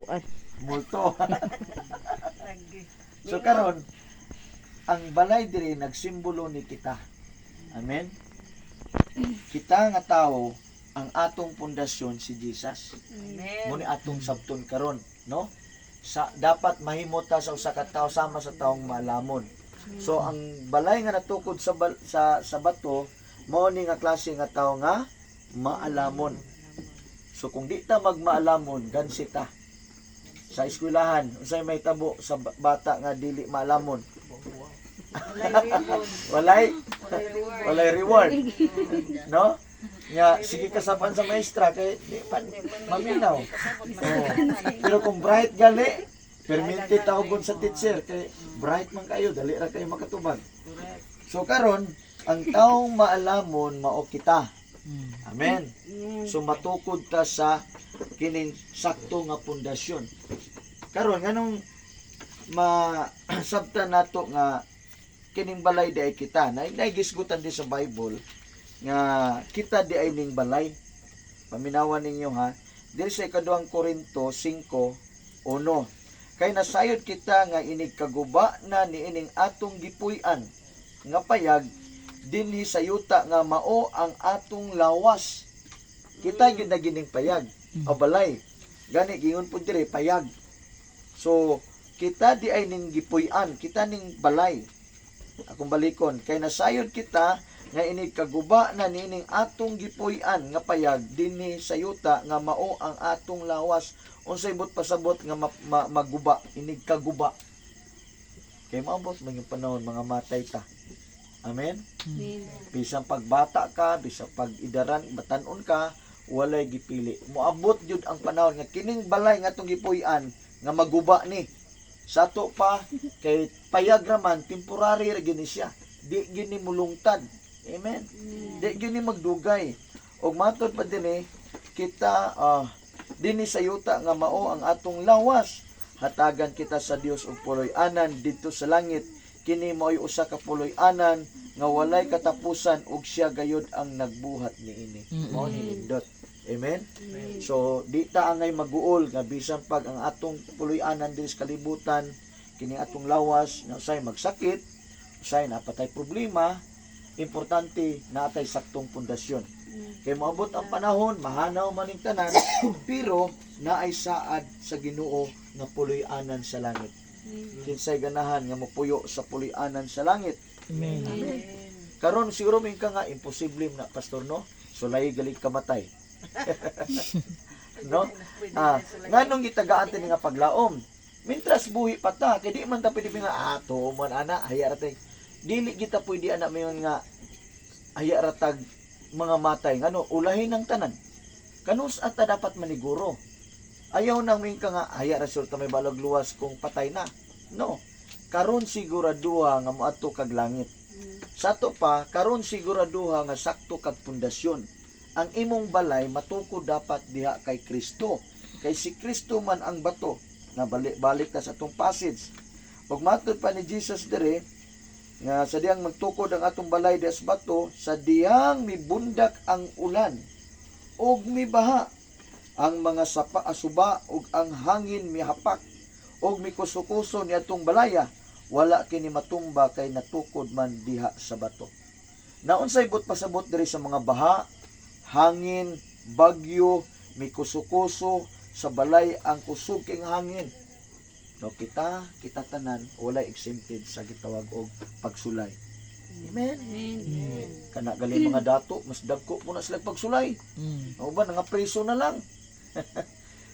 Kuan. Multo. So karon, ang balay diri nagsimbolo ni kita. Amen. Kita nga tao, ang atong pundasyon si Jesus. Amen. Mo ni atong sabton karon, no? Sa dapat mahimo ta sa usa ka tawo sama sa taong maalamon. So ang balay nga natukod sa bato mao ni nga klase nga tawo nga maalamon. So kung di ta magmaalamon, gansi ta. Sa eskwelahan, unsay may tabo sa bata nga dili maalamon? Walay ribbon. Walay Walay reward. walay reward. No? Nya sige kasapan sa maestra kay di pa maminaw. Oo. Pero kung bright gali, perminti tawgon sa teacher kay bright man kayo, dali ra kayo makatubag. Correct. So karon, ang taong maalamon mao kita. Amen. So matukod ta sa kining sakto nga pundasyon. Karon, nganong masabtan nato nga kining balay di ay kita? Na gisgutan di sa Bible nga kita di ay ning balay. Paminawan ninyo ha. Diri sa ikaduhang Korinto 5:1. Kay nasayod kita nga inig kaguba na niining atong gipuy-an nga payag dinhi sa yuta nga mao ang atong lawas. Kita gyud na gining payag o balay. Gani gingon pud dire payag. So kita di ay ning gipuy-an, kita ning balay. Akong balikon, kay nasayod kita nga inig kaguba na niining atong gipuy-an nga payag dinhi sa yuta nga mao ang atong lawas. Unsay but pasabot nga maguba, inig kaguba? Kay maabot man yung panahon mga matay ta. Amen. Bisan pagbata ka, bisan pag idaran batanon ka, walay gipili. Moabot jud ang panahon nga kining balay nga atong gipuy-an nga maguba ni. Sa ato pa kay payag raman, temporary ra gini siya. Di gini mulungtad. Amen. Di gini magdugay. Og matod pa dinhi kita dinhi sa yuta nga mao ang atong lawas, hatagan kita sa Dios og puloy-anan didto sa langit. Kini mao'y usa ka puloy-anan nga walay katapusan ug siya gayud ang nagbuhat niini. Mao ni nindot. Amen. So di ta angay maguol nga bisan pag ang atong puloy-anan diri sa kalibutan, kini atong lawas na usay magsakit, usay napatay problema, importante naatay saktong pundasyon. Kay moabot ang panahon, mahanaw man ning tanan, pero naay saad sa Ginoo nga puloy-anan sa langit. Kinsay ganahan nga mopuyo sa puloy-anan sa langit? Amen. Karon siguro min ka nga imposible na, pastor, no? Sulay galit kamatay. No? Ah, nganong gitagaan ta ni nga paglaom? Mintras buhi pa ta, kay di man ta pwede nga ah tuo man ana, haya ra tay. Dili kita pwede ana mayon nga haya ra tag mga matay ngano ulahin ang tanan. Kanus ata dapat maniguro. Ayaw nang mayon ka nga haya ra sulta may balag luwas kung patay na. No. Karon siguraduha nga moadto kag langit. Sa ato pa, karon siguraduha nga sakto kag pundasyon. Ang imong balay matukod dapat diha kay Kristo. Kay si Kristo man ang bato. Na balik, balik ta sa atong passage. Ug matud pa ni Jesus dire nga sa diyang magtukod ang atong balay diha sa bato, sa diyang mibundak ang ulan ug mibaha ang mga sapa asuba ug ang hangin mihapak ug mikusukuso ni atong balaya, wala kini matumba kay natukod man diha sa bato. Naunsay but pasabot diri sa mga baha, hangin, bagyo, mikusukuso sa balay ang kusog king hangin? No, kita kita tanan wala exempted sa gitawag og pagsulay. Amen. Kana gali mga dato, mas dagko po na sila pagsulay. O ba nga preso na lang.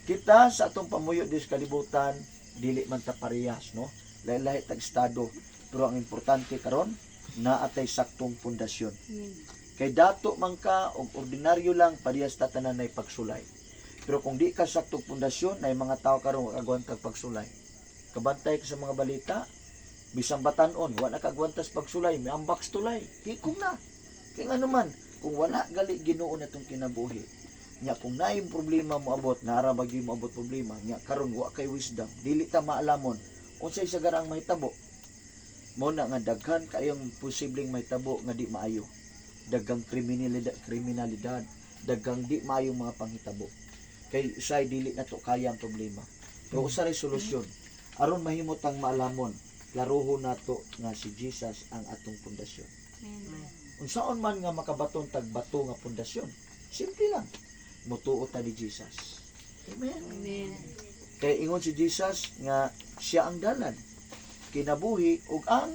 Kita sa atong pamuyo dis kalibutan, dili man ta parehas, no? Lahi-lahi tag estado, pero ang importante karon naa tay saktong pundasyon. Kay dato man ka og ordinaryo lang, parehas ta tanan nay pagsulay. Pero kung di ka saktong pundasyon, nay mga tao karon wa kagwantag pagsulay. Kabantay ka sa mga balita, bisan batan-on, wa na kagwantas pagsulay, may ambaks tulay, hikong na. Kay ngano man, kung wala gali Ginoo na tong kinabuhi, nya kung naay problema moabot, naara ba gyud moabot problema, nya karon wa kay wisdom, dili ta maalamon unsay sagarang mahitabo. Mo na nga daghan kayong posibleng mahitabo nga di maayo. Daghang kriminalidad, kriminalidad, daghang di maayong mga panghitabo. Kay usay dili na to kaya ang problema. Pero usa ray solusyon aron mahimo tang maalamon, klarohon nato nga si Jesus ang atong pundasyon. Unsaon man nga makabaton tag bato nga pundasyon? Simple lang, mutuo ta ni Jesus. Amen. Amen. Kay ingon si Jesus nga siya ang dalan, kinabuhi ug ang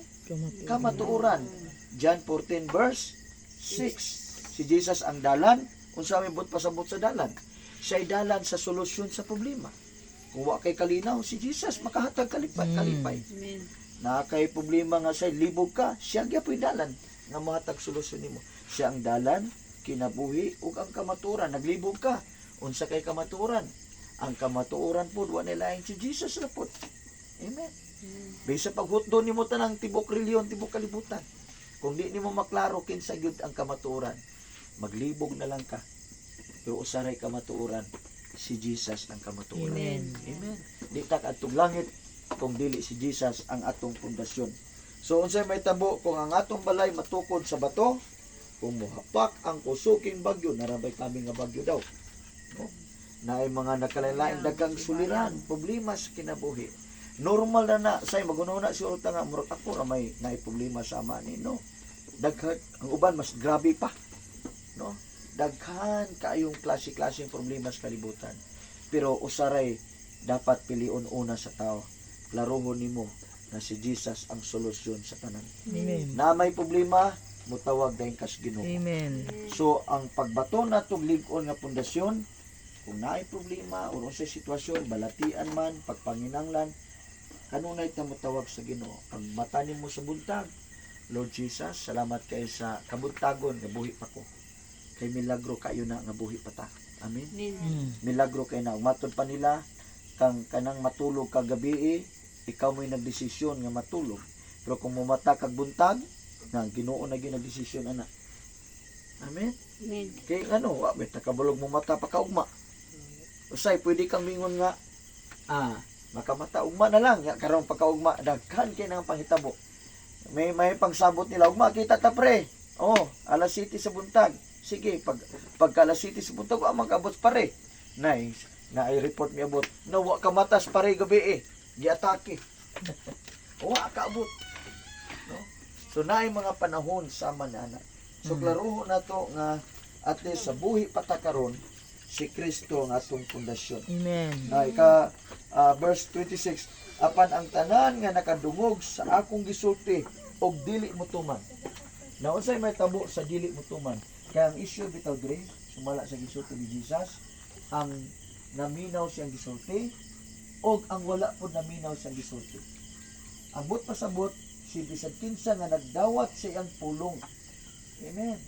kamatuoran. John 14 verse 6. Si Jesus ang dalan. Unsa may buot pasabot sa dalan? Siya ay dalan sa solusyon sa problema. Kung wa kay kalinaw, si Jesus makahatag kalipay, kalipay. Amen. Na kay problema nga say libog ka, siya gyapoy dalan nga mahatag solusyon nimo. Siya ang dalan, kinabuhi ug ang kamatuoran. Naglibog ka, unsa kay kamatuoran? Ang kamatuoran pod wa lain si Jesus ra pod. Amen. Bisa paghutdo nimo tanang tibok relihiyon, tibok kalibutan. Kung di nimo maklaro kinsa gyud ang kamatuoran, maglibog na lang ka. Pero usaray kamatuoran, si Jesus ang kamatuoran. Amen. Amen. Di ta kaadtong langit kung dili si Jesus ang atong pundasyon. So unsay may tabo kung ang atong balay matukod sa bato? Kung muhapak ang kusuking bagyo, narabay kami nga bagyo daw. No? Naay mga nakalain daghang suliran, problema sa kinabuhi. Normal na na say magununa si Orta nga murag ako ra may naay problema sa ama ni, no. Daghan ang uban, mas grabe pa. No? Daghan kaayong klase-klaseng problema sa kalibutan. Pero usaray dapat pilion una sa tao. Klarohon nimo na si Jesus ang solusyon sa tanan. Amen. Na may problema, mutawag dayon kas Ginoo. Amen. So ang pagbato natong lig-on nga pundasyon, kung naay problema o unsay sitwasyon, balatian man, pagpanginanglan, kanunay ta motawag sa Ginoo. Pag mata nimo sa buntag, "Lord Jesus, salamat kay sa kabuntagon nga buhi pa ko." Kay milagro kayo na nga buhi pa ta. Amen. Amen. Milagro kay na. Matod pa nila kang kanang matulog kagabi eh, ikaw mo'y nagdesisyon nga matulog. Pero kung mumata kag buntag, na ang Ginoo na gyud nagdesisyon ana. Amen. Amen. Kay ano, wa may takabulog mo mata pa kaugma. Usay pwede kang mingon nga makamata ugma na lang ya karon pagkaugma daghan kay nang panghitabo. May pangsabot nila, "Ugma kita ta, pre." Oh, alas 7 sa buntag. Sige, pagka alas 7 sa buntag wa man kaabot, pare. Nice. Na ay report miabot. No, wa ka matas, pare, gabi eh. Giatake. Wa kaabot. No? So naay mga panahon sama na ana. So klarohon nato nga at least sa buhi pa ta karon, si Kristo ang atong pundasyon. Amen. Na ika verse 26, "Apan ang tanan nga nakadungog sa akong gisulti og dili motuman." Na unsay may tabo sa dili motuman? Kay ang issue bitaw diri sumala sa gisulti ni Jesus, ang naminaw siyang gisulti og ang wala pod naminaw siyang gisulti. Ang buot pasabot, si bisag kinsa nga nagdawat sa iyang pulong. Amen.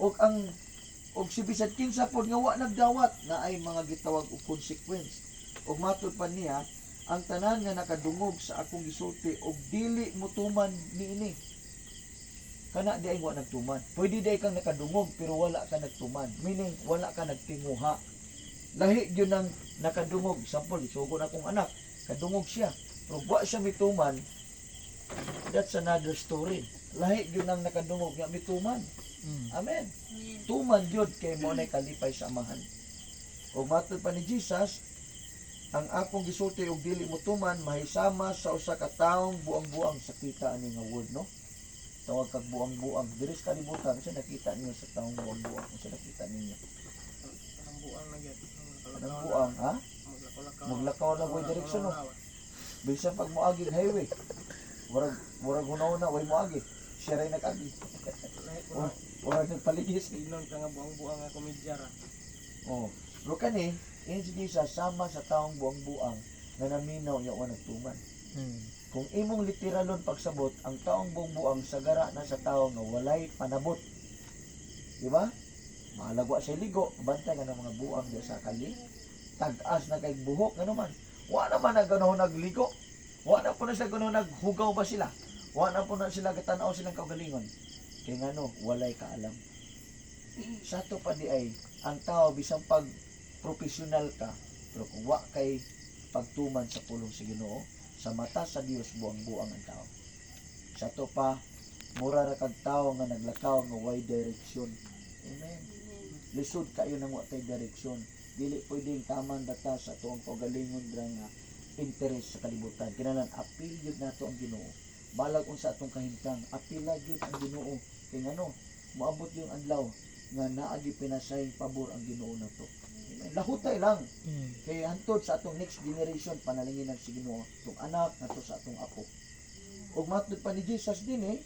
Og si bisag kinsa pod nga wa nagdawat, na ay mga gitawag og consequence. Og matud pa niya, ang tanan nga nakadungog sa akong gisulti og dili motuman niini. Kana di ay wa nagtuman. Pwede di kang nakadungog pero wala ka nagtuman. Meaning wala ka nagtinguha. Lahi gyud ang nakadungog. Sample, isugo na akong anak, kadungog siya. Pero wa siya mituman, that's another story. Lahi gyud ang nakadungog nga mituman. Amen. Tuman gyud kay mo nay kalipay sa Amahan. O matod pa ni Jesus, ang akong gisulti og dili mo tuman mahisama sa usa ka taong buang-buang. Sa kita ani nga word, no? Tawag kag buang-buang. Diri sa kalibutan, unsa nakita niyo sa taong buang-buang? Unsa nakita ninyo? Ang buang na gyud. Anong buang, ha? Maglakaw lang way direksyon, no? Bisan pag moagi ang highway, murag hunaw na way moagi. Siya ray nag-agi. Murag nagpaligis. Inon ka nga buang-buang nga komedya ra. Oh. Pero kani, in si Jesus sama sa taong buang-buang nga naminaw niya wa nagtuman. Kung imong literalon pagsabot, ang taong buang-buang sagara na sa tao nga walay panabot. Di ba? Maalagwa sa ligo, bantay nga ng mga buang diya sa kali. Tag-as na kay buhok, ano man. Wa naman na ganoon nagligo. Wa na po na sila ganoon naghugaw ba sila. Wa na po na sila gatanaw silang kaugalingon. Kay ngano, walay kaalam. Sa ato pa di ay, ang tao bisan pag profesional ka, pero kung wa kay pagtuman sa pulong sa Ginoo, sa mata sa Dios buang-buang ang tao. Sa ato pa, mura ra kag tao nga naglakaw nga way direksyon. Amen. Lisod kayo nang wa tay direksyon. Dili pwedeng taman data sa atuang kaugalingon dira nga interes sa kalibutan. Kinahanglan apil gyud nato ang Ginoo. Balag unsa atong kahimtang, apila gyud ang Ginoo. Kay ngano, moabot yung adlaw nga naa gyud pinasayng pabor ang Ginoo nato. Amen. Lahutay lang kay hantod sa atong next generation, panalangin si Ginoo atong anak nato, sa atong apo. Ug matud pa ni Jesus din eh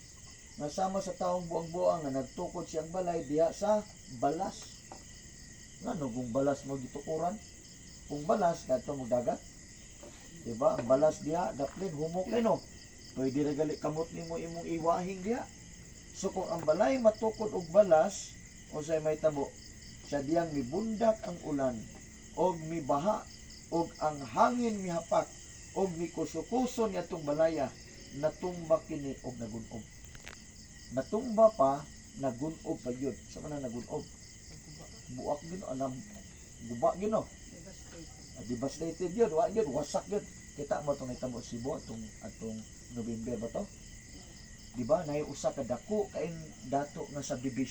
nga sama sa taong buang-buang nga nagtukod siyang balay diha sa balas. Ngano kung balas mo gitukuran? Kung balas kadto mo dagat. Diba? Ang balas diha daplin, humok eh, no. Pwede ra gali kamot nimo imong iwahing diha. So kung ang balay matukod og balas, unsay mahitabo? Sa diyang mibundak ang ulan og mibaha og ang hangin mihapak og mikusukuso niya atong balaya, natumba kini og nagunob. Natumba pa, nagunob pa yun. Sa man na nagunob? Buak yun, alam, guba yun, no? Devastated. Ah, devastated yun, wa yun, wasak yun. Kita mo itong nahitabo sa Cebu, atong November ba to? Di ba? Naay usa ka dako kain dato nga subdivision.